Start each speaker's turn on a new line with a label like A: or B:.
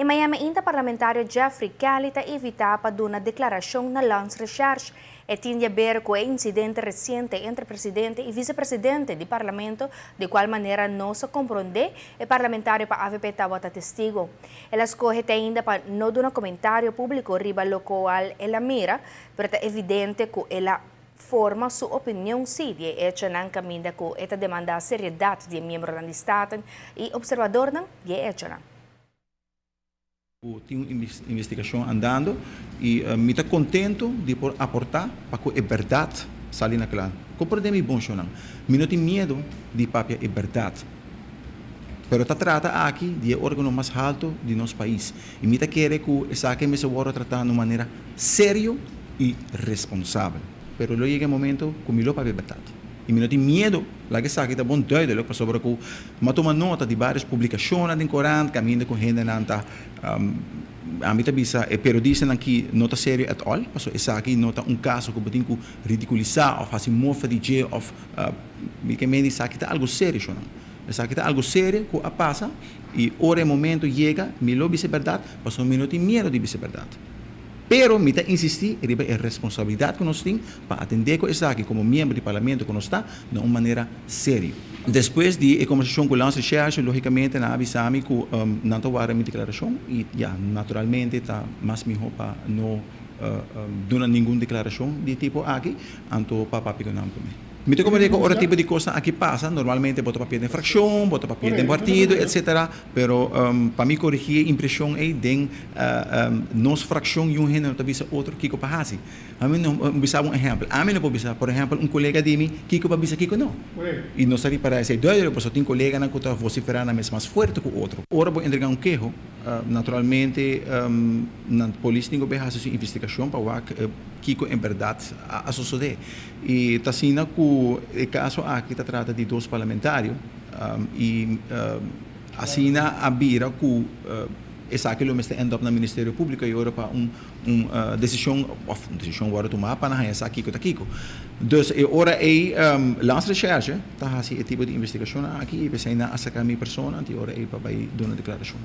A: I Miami ainda parlamentario Jeffrey Kelly ta evitá pa duna deklarashon na Landsrecherche. E tin di aber ku e insidente resiente entre presidente i visepresidente di parlamento, di kual manera nos a komprondé, e parlamentario pa AVP tabata testigu. El a skohe te ainda pa no duna komentario públiko riba lokual el a mira, pero ta evidente ku el a forma su opinion sí di e echonan kaminda ku e ta demandá seriedat di e miembronan di Staten i opservadornan di e echonan.
B: Ku tin un investigashon andando i mi ta kontentu di por aportá pa ku e bèrdat sali na kla. Komprendé mi bon shonnan, mi no tin miedu di papia e bèrdat, pero ta trata aki di e órgano mas haltu di nos pais i mi ta kere ku esaki mester wòrdu tratá na un manera serio i responsabel. Pero lo yega e momento ku mi lo papia e bèrdat i mi no tin miedu. Laga esaki ta bon duidelijk pasobra ku m'a tuma nota di varios publikashonnan den korant kaminda ku hendenan ta ami ta bisa e periodistanan ki no ta serio at all pasobra esaki no ta un kaso ku bo tin ku ridikulisá òf hasi mofa di dje òf mi ke mende esaki ta algu serio shonnan. Esaki ta algu serio ku a pasa i ora e momento yega mi lo bisa e bèrdat pasobra mi no tin miedu di bisa e bèrdat. Pero mi ta insistí riba e responsabilidat ku nos tin pa atendé ku esaki komo miembro di parlamento ku nos ta na un manera serio. Despues di e kombersashon ku Landsrecherche, lógikamente nan a bisa mi ku nan ta warda mi deklarashon i ya, naturalmente ta mas mihó pa no duna ningun deklarashon di e tipo aki, anto pa papia ku nan promé. Mi ta komprendé ku ora tipo di kosnan aki pasa, normalmente bo ta papia den frakshon, bo ta papia den partido, etsetera, pero pa mi korigí e impreshon ei den nos frakshon yun hende no ta bisa otro kiko pa hasi. Ami no bisa bo un ehèmpel, ami no por bisa, por ehèmpel, un kolega di mi kiko pa bisa kiko no. I nos ta ripará esei duidelijk pasobra tin koleganan ku ta vosiferá nan mes mas fuerte ku otro. Ora bo entregá un keho, naturalmente nan polis tin ku bai hasi su investigashon pa wak kiko en bèrdat a sosodé. I ta asina ku e kaso aki ta trata di dos parlamentario i asina a bira ku esaki lo mester end up na Ministerio Públiko i ora pa un un desishon òf un desishon wòrdu tumá pa nan haña sa kiko ta kiko. Dus e ora ei Landsrecherche ta hasi e tipo di investigashonnan aki i p'esei nan a saka mi persona anto e ora ei pa bai duna deklarashon.